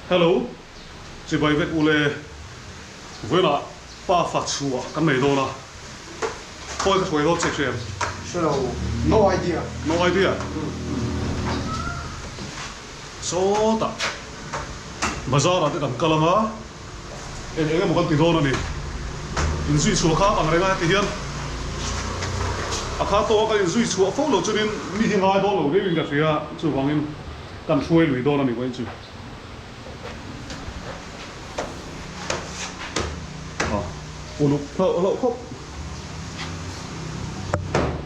Hello, chibai vek ule vawiinah pa fa chhuah kan nei dawn a, khawi ka hruai dawn che hriam? Hre lo, no idea. No idea? Sawtah bazar ah te kan kal ang a, eng eng emaw kan ti dawn a ni. Inzui chhuah kha ang reng a heti hian a kha tawng a kan inzui chhuah fo lo chuanin mi hi ngai dawn lo viau in ka hria, chuvangin kan hruai lui dawn a ni vawiin chu. A uluk hlauh hlauh khawp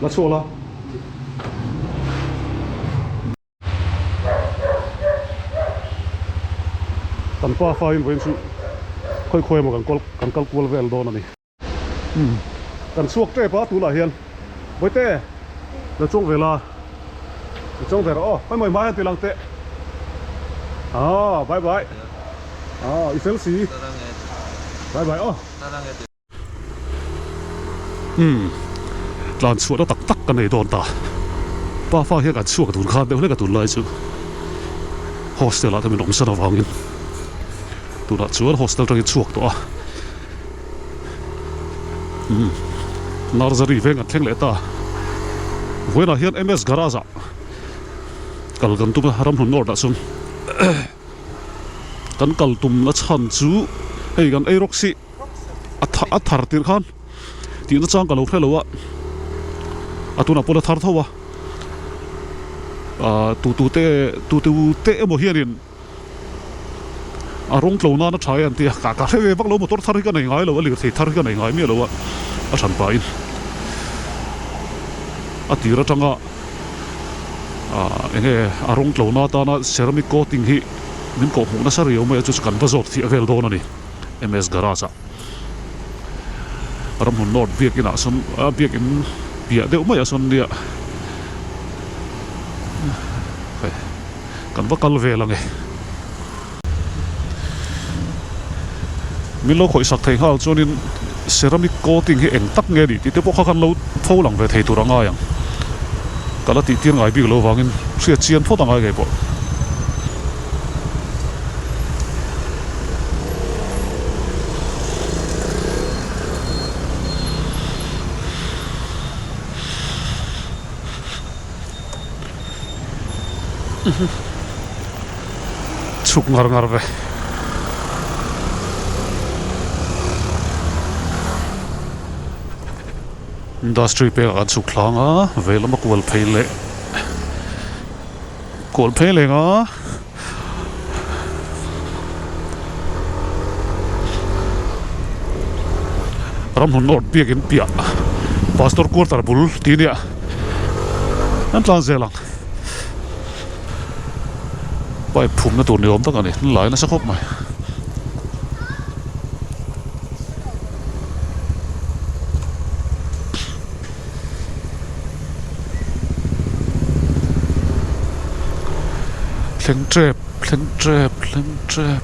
la chhuak la. Kan pa fain vawiin chu khawi khawi emaw kan kawl kan kal kual vel dawn a ni. Umm kan chhuak tep a tunah hian Bawihte lo chuang ve la lo chuang ve rawh aw khawi maw i hmai hian ti lang teh ah bye bye ah i fel si bye bye aw. Umm tlan chhuahna tak tak ka nei dawn ta. Pa fa hian kan chhuak dun khan deuh hlek a tunlai chu hostel ah te min awm san avangin tunah chuan hostel atangin chhuak tawh a. Umm nursery veng kan thleng leh ta. Vawiinah hian MS garage ah kal kan tum a ramhlun north ah chuan kan kal tumna chhan chu hei kan ei rawk si. A thar tirh khan tihna chang ka lo hre lo a, a tunah pawh la thar tho a, ah tu tu te tu tu te emaw hianin a rawng tlo nana tha e an ti a, ka hre ve vak lo motor thar hi ka nei ngai lo a lirthei thar hi ka nei ngai miah lo a, a hran pahin a tir atanga ah eng nge a rawng tlo na atana ceramic coating hi min kawhhmuh nasa riau mai a chu chu kan va zawt fiah vel dawn a ni. MS Garage ah ramhmun north biakin ah sawn a biakin piah deuh mai ah sawn nia hei kan va kal vel ange min lo khawih sak thei nghal chuanin ceramic coating hi eng tak nge ni tih te pawh kha kan lo tho lang ve thei tur a ngai ang ka la tih tir ngai bik lo vangin hriat chian phawt a ngai ngei pawh. Chhuk ngar ngar ve. Industry pekah kan chhuk thlang a, vei lama kual phei leh. Kawl phei leng a. Ramhlun North biakin piah Pastor quarter bul tih nia an tlan zel ang. Pipe phumna tur ni awm tak a ni an lai nasa khawp mai. Thleng tep thleng tep thleng tep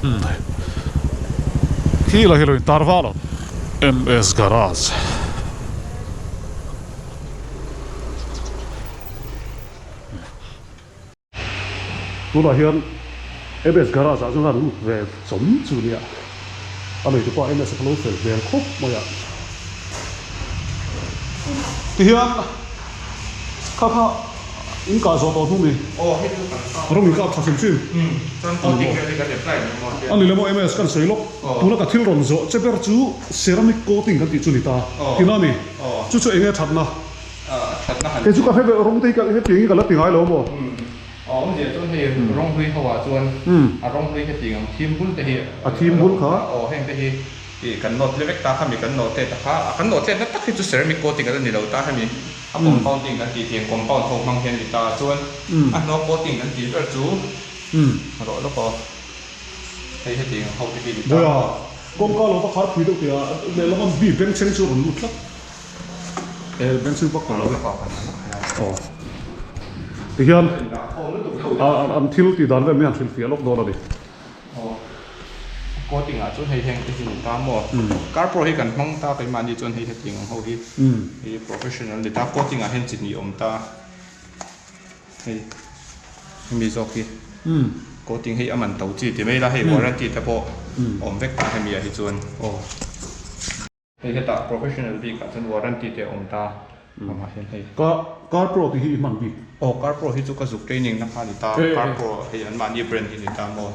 umm khi lah hi lo in tar val ang M_S garage. Tunah hian MS garage ah chuan a lut ve chawm chu nia a nei tupa MS a kha lo fel hmel khawp mai a. Tihian kha kha in kah zawh tawh hnu mi rawng in kap tha hrim hrim a ni le maw MS kan sawi lawk tuna ka thil rawn zawh che ber chu ceramic coating kan tih chu ni ta tina a ni chu chu eng nge thatna. Kei chu ka hre ve rawng te hi ka hetiang hi ka la ti ngai lo maw? A awmzia chuan hei rawng hlui ho ah chuan a rawng hlui hetiang ang thim bul te hi A thim bul kha? Aw heng te hi ih kan nawt hle vek ta khami kan nawt let a kha a kan nawt let na tak hi chu ceramic coating a la ni lo ta hemi a compounding kan tih tiang compound ho hmang hian ni ta chuan a hnua coating kan tih ber chu rawh lawk aw hei hetiang ang ho te hi ni ta. Bawiha kawngka lo va khar phui deuh teh a lehlam a mi bengchheng chu a rawn lut tlat. Tihian an thil tih dan vel mai han hrilhfiah lawk dawn a ni. Coating ah chuan hei heng te hi ni ta maw? Carpro hi kan hmang ta keimahni chuan hei hetiang ang ho hi hi professional ni ta coating ah hian chi hnih awm ta. Hei hemi zawk hi coating hei a man to chi ti mai la hei warranty te pawh awm vek ta hemi ah hi chuan aw. Hei hetah professional bik ah chuan warranty te a awm ta amah hian hei. Ka car pro tih hi i hman bik. Aw car pro hi chu ka zuk training na kha a ni ta car pro hei an mahni brand hi a ni ta maw.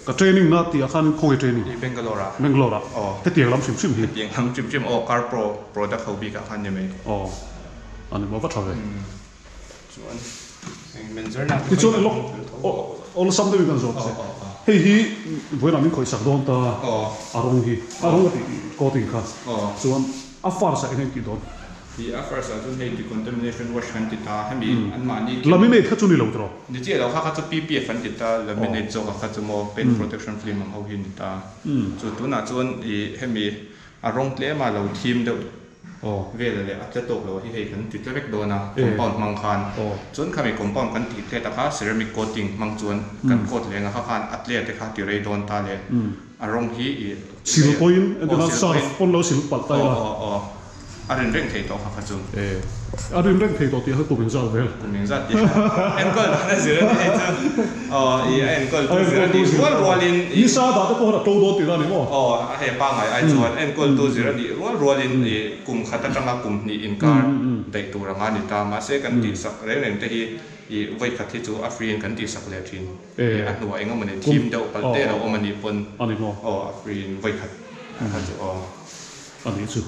Ka training na tih ah khan khawnge training? I Bangalore ah. Bangalore ah. Aw. Hetiang lam hrim hrim hi. Hetiang lam hrim hrim aw car pro product ho bik ah khan ni mai. Aw a ni maw va tha ve. Chuan eng menzer na Tichuan lawk awlsam deuhin kan zawt che. Hei hi vawiinah min khawihsak dawn ta a rawng hi a rawng a tih coating kha chuan a first ah eng eng tih dawn? Ti a first ah chuan hei decontamination wash kan ti ta hemi anmahni Laminate kha chu ni lo tawh. Ni chiah lo kha kha chu PPF an ti ta laminate zawk a kha chu maw paint protection film ang ho hi ni ta. Chu tunah chuan ih hemi a rawng tlem a lo thim deuh Vela leh a tla tawk lo hi hei kan ti tla vek dawn a, compound hmang khan. Chuan khami compound kan tih tlet a kha ceramic coating hmang chuan kan coat leng a kha khan a tle te kha ti rei dawn ta leh a rawng hi i Sil pawhin entirna surf pawn lo sil palh ta ila. Aw aw aw a rin reng thei tawh kha kha chu. A rin reng thei tawh tih kha kum engzat vel. Kum engzat tih kha enkawl dan a zir a ni hei chu. Aw i a enkawl tu zir a nih rual rualin i. Nisa dah te pawh a to dawn tihna a ni maw? Aw a hei pangngai ai chuan enkawl tu zir a nih rual rualin i kum khat atanga kum hnih inkar daih tur anga ni ta. Mahse kan tihsak reng reng te hi i vawi khat hi chu a free in kan tihsak leh thin. I a hnuah eng emawni thim deuh palh te lo awm a nih pawn aw a free in vawi khat kha chu aw. A nih chu.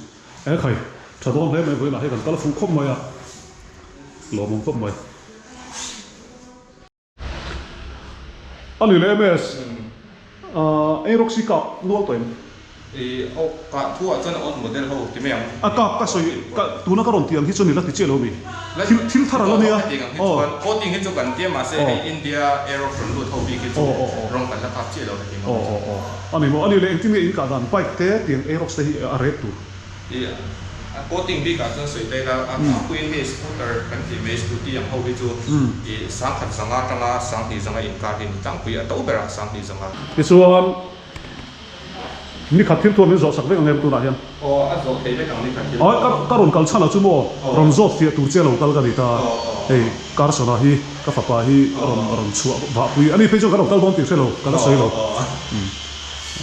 E khai, tha dawn hle mai vawiinah hei kan kal fuh khawp mai a, lawmawm khawp mai. A ni leh MS, ei rawk si kap nual tawh em? I aw kah thu ah chuan old model ho ti mai ang. A kap ka sawi, ka tuna ka rawn tih ang hi chu ni la ti chiah lo mi? Thil thil thar a la nia. Aw. Coating hi chu kan tia mahse hei India aerox rawn lut ho bik hi chu rawng kan la kap chiah lo hetiang ang hi chu. Aw aw aw. A ni maw? A ni leh engtin nge in kah dan bike te tiang aerox te hi a ret tur? I a coating bik ah chuan sawi ta ila a tlangpuiin hei scooter kan tih mai scooty ang ho hi chu i sangkhat zanga atanga sanghnih zanga inkar hi a ni tlangpui a to berah sanghnih zanga. Tichuan nikhat thil thuam in zawh sak vek ang em tunah hian? Aw a zawh thei vek ang nikhat thil thuam. Aw ka rawn kal chhan ah chu maw rawn zawt fiah tur che lo kal ka ni ta hei Carson-a hi ka fapa hi a rawn a rawn chhuah vahpui a ni phei chuan ka rawn kal dawn tih hre lo ka la sawi lo.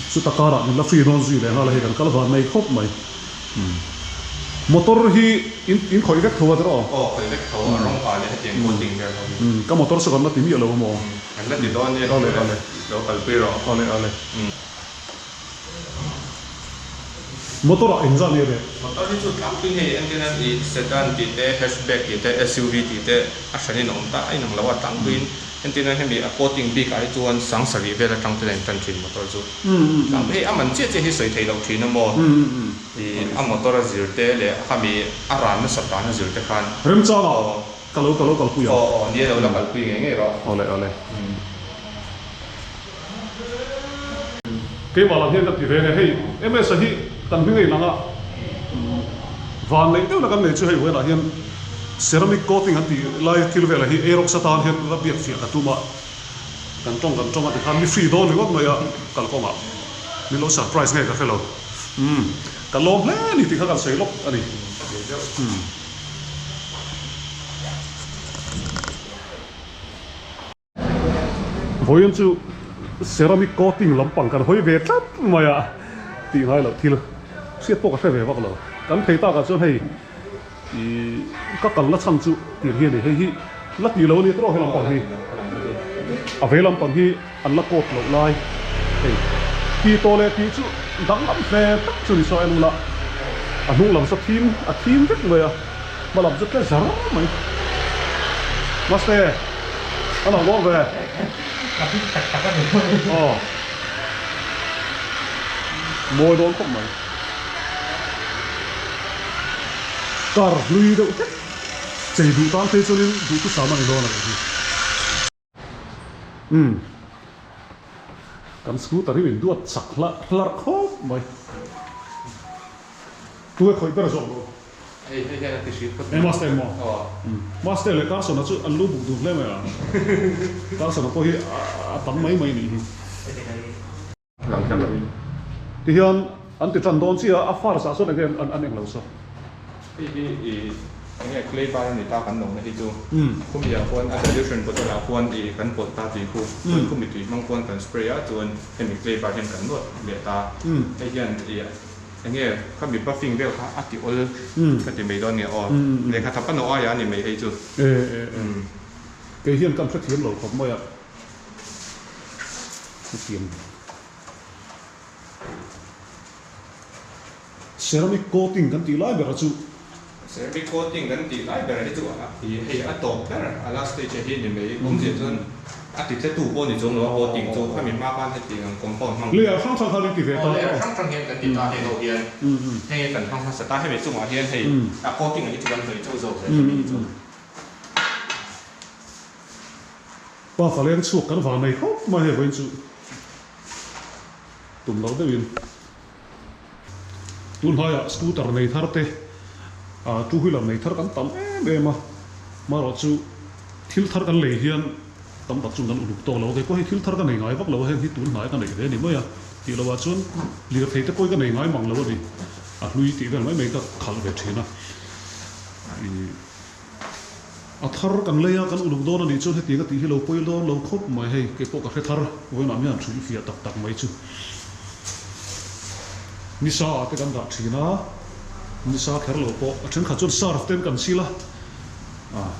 Chuta karah min la free dawn zui leh nghal a hei kan kal van mai khawp mai. Motor hi in in khawih vek tho a tiraw? Aw khawih vek tho a rawng pa leh hetiang coating vel ho hi. Ka motor chu kan la ti miah lo maw? Kan la ti dawn nia. Ale ale. Lo kalpui rawh. Ale ale. Motor ah engzah nia le? Motor hi chu tlangpui hei entir nan i sedan tih te hatchback tih te SUV tih te a hranin a awm ta a inang lo a tlangpuiin Entir nan hemi a coating bik ah hi chuan sang sarih vel atang ten a intan thin motor chu. Tlang hei a man chiah chiah hi sawi theih loh thin a maw? Ih a motor a zir te leh khami a ran nasat dan a zir te khan. Remchang ah ka lo ka lo kalpui ang. Aw aw nia lo la kalpui ngei ngei rawh. Awle awle. Keimah lam hian ka ti ve nge hei MS-a hi kan hming a inang a, van neih deuhna kan nei chu hei vawiinah hian ceramic coating an tih lai thil velah hi Aerox atan hian la biak fiah ka tum a, kan tawng kan tawng a tikhan mi free dawn ringawt mai a kalkawngah min lo surprise nge ka hre lo. Umm ka lawm hle a ni tih kha kan sawi lawk a ni. Umm. Vawiin chu ceramic coating lampang kan hawi ve tlat mai a tih ngai loh thil hriat pawh ka hre ve vak lo. Kan phei takah chuan hei ih ka kalna chhan chu tir hi a ni. Hei hi la tih lo a ni tawh he lampang hi a vei lampang hi an la coat loh lai hei tih tawh leh tih chu danglam hle tak chu ni saw en ula a hnung lam saw thim a thim vek mai a hma lam chu tle zar mai. Maste. A lo lawm ve. Ka hlim tak tak a ni. Aw. Mawi dawn khawp mai. Kar hlui deuh hlek chei duh tan phei chuanin duhthusam a ni dawn a nih hi. Umm. Kan scooter hi min duat chak hlarh hlarh khawp mai. Tunge khawih ber zawk lo? Hei hei hian a ti hrilh phawt mai. Master maw? Aw. Master leh Carson-a chu an lu buk dun hle mai a. Carson-a pawh hi a tam mai mai nih hi. Tihian an ti tan dawn chiah a, a first ah chuan enge an eng lo saw. Hei hi i. Enge clay bar a ni ta kan nawhna hi chu khumi ah khuan a dilution bottle ah khuan ih kan pawlh ta tih khu chuan khumi tui hmang khuan kan spray a chuan hemi clay bar hian kan nawt leh ta hei hian ih enge khami buffing vel kha a ti awl ka ti mai dawn nge aw lehkha thap a nawh aia a ni mai hei chu. Kei hian kan hrethiam lo khawp mai a hetiang. Ceramic coating kan tih lai ber a chu. Ceramic coating kan tih lai ber hi chu hei a tawp ber a last stage ah hi ni mai awmzia chuan a ti tle tu pawh ni chuang lo a coating chu khami hma khan hetiang ang compound hmang Layer hrang hrang khan in ti ve ta. Aw layer hrang hrang hian kan ti ta hei ho hian heng hi kan hmang hmasa ta hemi chungah hian hei a coating ah hi chu kan hnawih chauh zawk zel hemi hi chu. Pa faleng chhuak kan vang nei khawp mai hei vawiin chu tum lo deuhin. Tun hlaiah scooter nei thar te ah two wheeler nei thar kan tam em em a, marawh chu thil thar kan lei hian tam tak chuan kan uluk tawk lo a, keipawh hei thil thar ka nei ngai vak lo a, heng hi tun hnai ka neih ve a ni mai a, tih loh ah chuan lirthei te pawh hi ka nei ngai mang lo a ni, a hlui tih vel mai mai ka khalh ve thin a, ih. A thar kan lei a, kan uluk dawn a nih chuan hetiang a tih hi lo pawi dawn lo khawp mai hei, kei pawh ka hre thar, vawiinah mian hrilh fiah tak tak mai chu. Nisa ah te kan dah thin a, nisa kher lo pawh a thenkhat chuan surf te an kan sil a, ah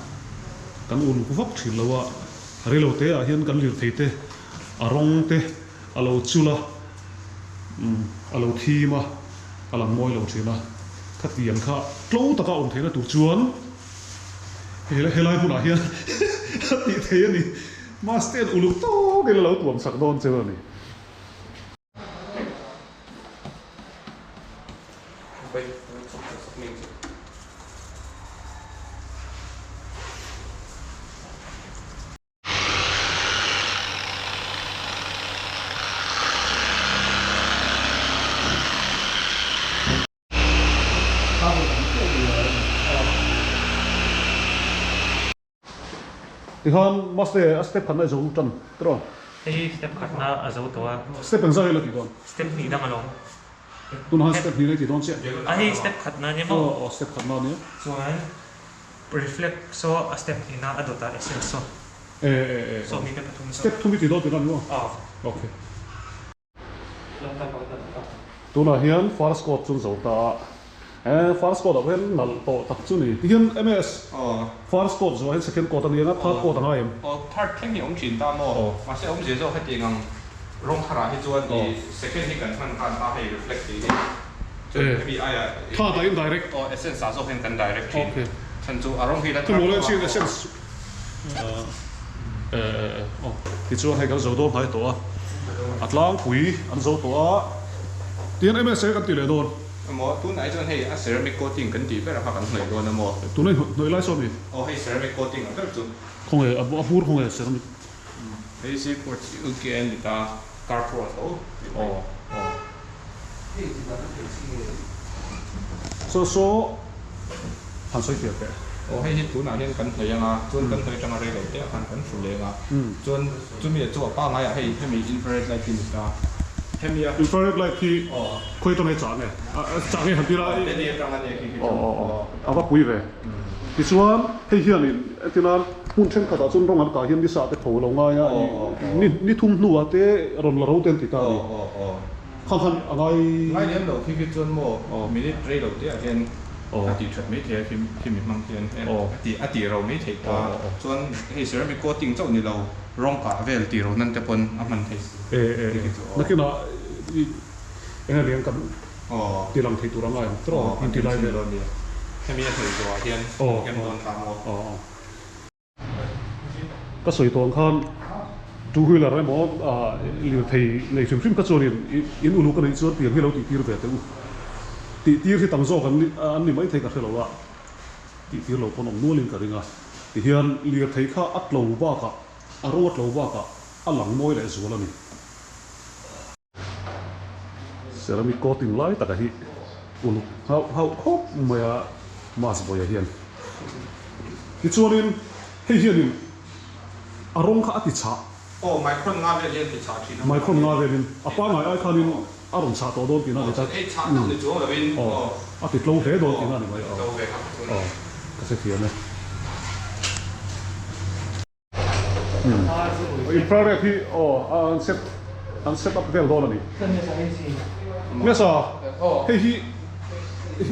kan uluk vak thin lo a, reilo te ah hian kan lirthei te a rawng te a lo chul a, umm a lo thim a, a lang mawi lo thin a, khatiang kha tlo taka awm theihna tur chuan helai hmunah hian a tih theih a ni. Mastean uluk tawkin a lo tuam sak dawn cheu a ni. Tikhan Maste a step khatna i zo tan tiraw? Hei step khatna a zo tawh a. Step engzah hi la tih dawn? Step hnih dang alawm. Tunah han step hnih la i tih dawn chiah. A hei step khatna ania maw? Aw aw step khatna ania. Chuan reflect saw a step hnihna a dawtah essence saw. E e e 23 saw. Step thum i ti dawn tih na ni maw? Aw. Okay. Tunah hian first coat chu an zo ta a, e first coat ah pawh hian nalh tawh tak chu ni. Tihian MS first coat zawh ah hian second coat a ni ang a, third coat a ngai em? Aw third thleng hi a awm thin ta maw? Mahse awmzia zawk hetiang ang rawng tharah hi chuan i second hi kan hman khan ta hei reflect tih hi chuan hemi aiah Third ah indirect. Aw essence ah zawk hian kan direct thin. Chhan chu a rawng hi la thar tawh a. Essence Tichuan hei kan zo dawn hnai tawh a, a tlangpui an zo tawh a, tihian MSA kan ti leh dawn. Emaw tunah hi chuan hei a ceramic coating kan tih ber a kha kan hnawih dawn emaw. Tunah hi hnawih lai saw mi? Aw hei ceramic coating a ber chu. Khawnge a bur khawnge ceramic. Hei si port UK an ni ta car pro tho. Aw aw. So so han sawi fiah teh. Aw hei hi tunah hian kan hnawih anga chuan kan hnawih atanga rei lo te ah khan kan hru leng a chuan chumi ah chu a pangai ah hei hemi infrared light hi ni ta hemi a Infrared light hi khawi atanga chah nge chah nge han tir a Delhi atanga nia khi khi chu aw aw a va pui ve tichuan hei hianin entirnan hmun thenkhatah chuan rawng an kah hian ni sa te pho lo ngai a ni thum hnuah te rawn la ro te an ti ta a ni. Kha khan a ngai. Ngai lem lo khi khi chuan maw minute rei lo te ah hian a tih that mai thei a khi khi mi hmang hian a tih a tih ro mai theih ta chuan hei ceramic coating chauh ni lo rawng kah vel tih ro nan te pawn a hman thei E e e nakinah i eng a liang kan ti lang thei tur a ngai ang tawh in ti lai vel hemi a hnawih zawh ah hian kan dawn ta maw. Ka sawi tawh ang khan two wheeler emaw lirthei nei hrim hrim kha chuanin in uluk a nih chuan tiang hi lo tih tir ve teh u. Tih tir hi tam zawk an ni maithei ka hre lo a, tih tir lo pawn awm nualin ka ring a. Tihian lirthei kha a tlo bakah a ro a tlo bakah a lang mawi leh zual a ni. Ceramic coating lai taka hi uluk nghauh nghauh khawp mai a mask vawiah hian. Tichuanin hei hianin a rawng kha a ti chhah. Aw micron nga vel hian ti chhah thin a. Micron nga velin a pangai ai khanin a rawn chhah tawh dawn tihna a ni ta. Hei chhah tak ni chuang lovin aw a ti tlo hle dawn tihna a ni mai. Aw tlo ve kha. Aw. Ka hrethiam e. Infrared hi aw an set an set up vel dawn a ni. Nasa hei hi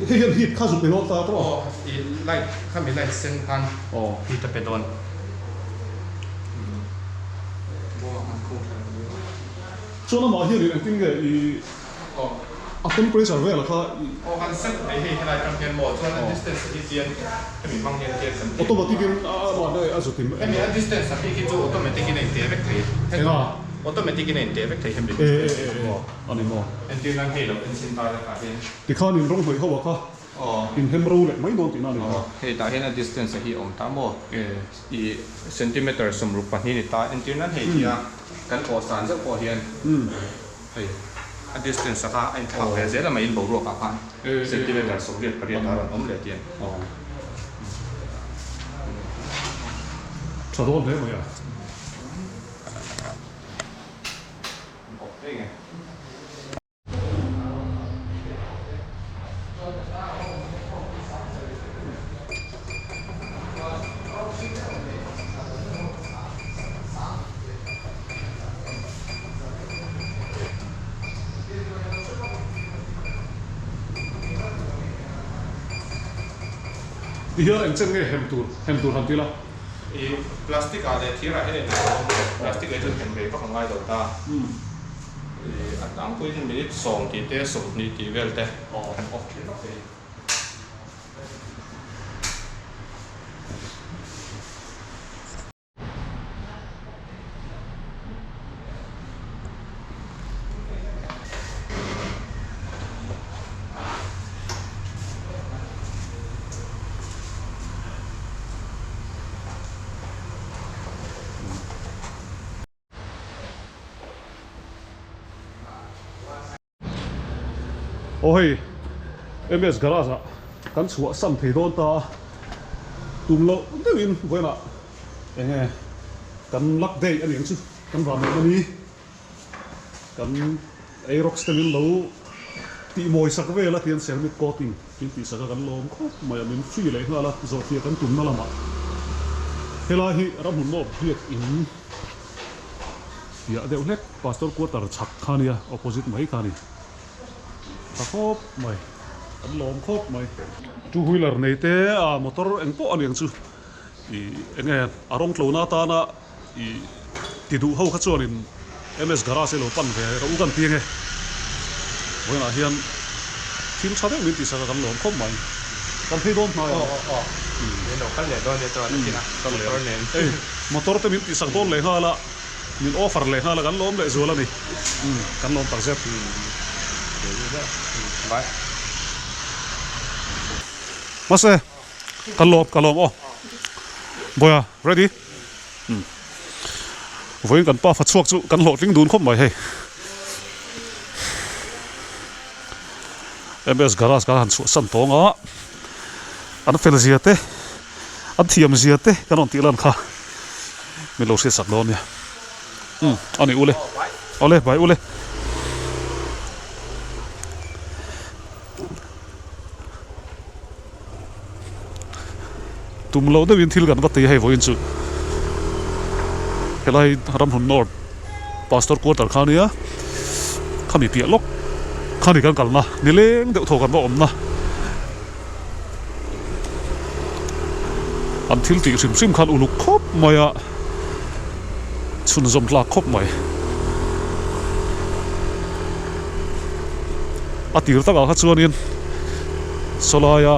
hei hian heat kha zu pe dawn ta tawh a. Aw i light khami light sen khan heat a pe dawn. Chuan amah hianin engtin nge i A temperature vel kha i. Aw kan set mai hei helai atang hian maw chuan a distance hi chian hemi hmang hian chian kan ti. Automatic in a mahni a zut in. Hemi a distance a hi khi chu automatic in a inte vek thei. Enga? Automatic in a inte vek thei hemi distance hi chu maw. A ni maw? Entir nan hei lo enchhin ta vek ah hian. Tikhan in rawng hnawih ho ah kha in hem ro leh mai dawn tihna a ni maw? Aw hei tah hian a distance a hi a awm ta maw? I centimeter 62 ni ta entir nan hei hi a kan awh san zeuh pawh hian. Hei a distance a kha a inthlak ve zel a mai in boruak ah khan centimeter 88 a rawn awm leh tih a ni. Tha dawn hle mai a. Ti hian eng chen nge hem tur hem tur han ti la? I plastic ah leh thir ah hian in awm lo, plastic ah hi chuan hem rei vak a ngai lo ta. I a tlangpui hi minute 10 tih te 20 tih vel te han off thin vak thei. Aw hei MS garage ah kan chhuah sam thei dawn ta a, tum loh deuhin vawiinah eng nge kan luck day a ni ang chu kan van neih a ni kan Aerox te min lo tihmawi sak vel a tian ceramic coating min tih sak a kan lawm khawp mai a min free leh nghal a zawhfiah kan tumna lamah helai hi ramhmun nawp biak in Piah deuh hlek Pastor quarter chhak kha nia opposite mai kha a ni. Tha khawp mai, an lawm khawp mai. Two wheeler nei te a motor eng pawh a ni ang chu ih eng nge a rawng tlona atana ih ti duh ho kha chuanin MS garage hi lo pan ve rawh u kan ti ange. Vawiinah hian thil tha deuh min tih sak a kan lawm khawp mai. Kan phei dawn hnai ang. Min lo kal leh dawn nia chuan a tina motor nen. Hei motor te min tih sak dawn leh nghal a. Min offer leh nghal a kan lawm leh zual a ni. Kan lawm tak zet. Bye. Mahse kan lawm ka lawm aw. Bawiha ready? Vawiin kan pa fa chhuak chu kan hlawhtling dun khawp mai hei. MS garage kan han chhuahsan tawng a, an fel zia te, an thiam zia te kan rawn tih lan kha min lo hriatsak dawn nia. Umm a ni ule, awle bai ule. Tum loh deuhin thil kan va ti hei vawiin chu helai Ramhlun North Pastor Quarter kha ania khami piah lawk khami kan kalna nileng deuh thaw kan va awmna an thil tih hrim hrim khan uluk khawp mai a chhunzawm tlak khawp mai a tir takah kha chuanin sawlaia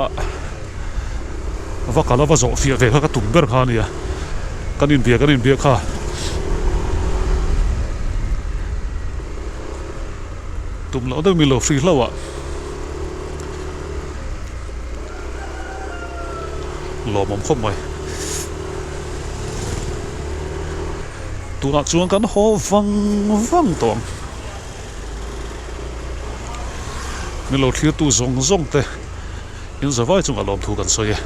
va kal a va zawh fiah ve kha ka tum ber kha a nia kan inbia kan inbia kha tum loh deuh milo hri hlauh ah lawmawm khawp mai tunah chuan kan haw vang vang tawh ang milo thlir tu zawng zawng te. In zavai chungah lawmthu kan sawi e.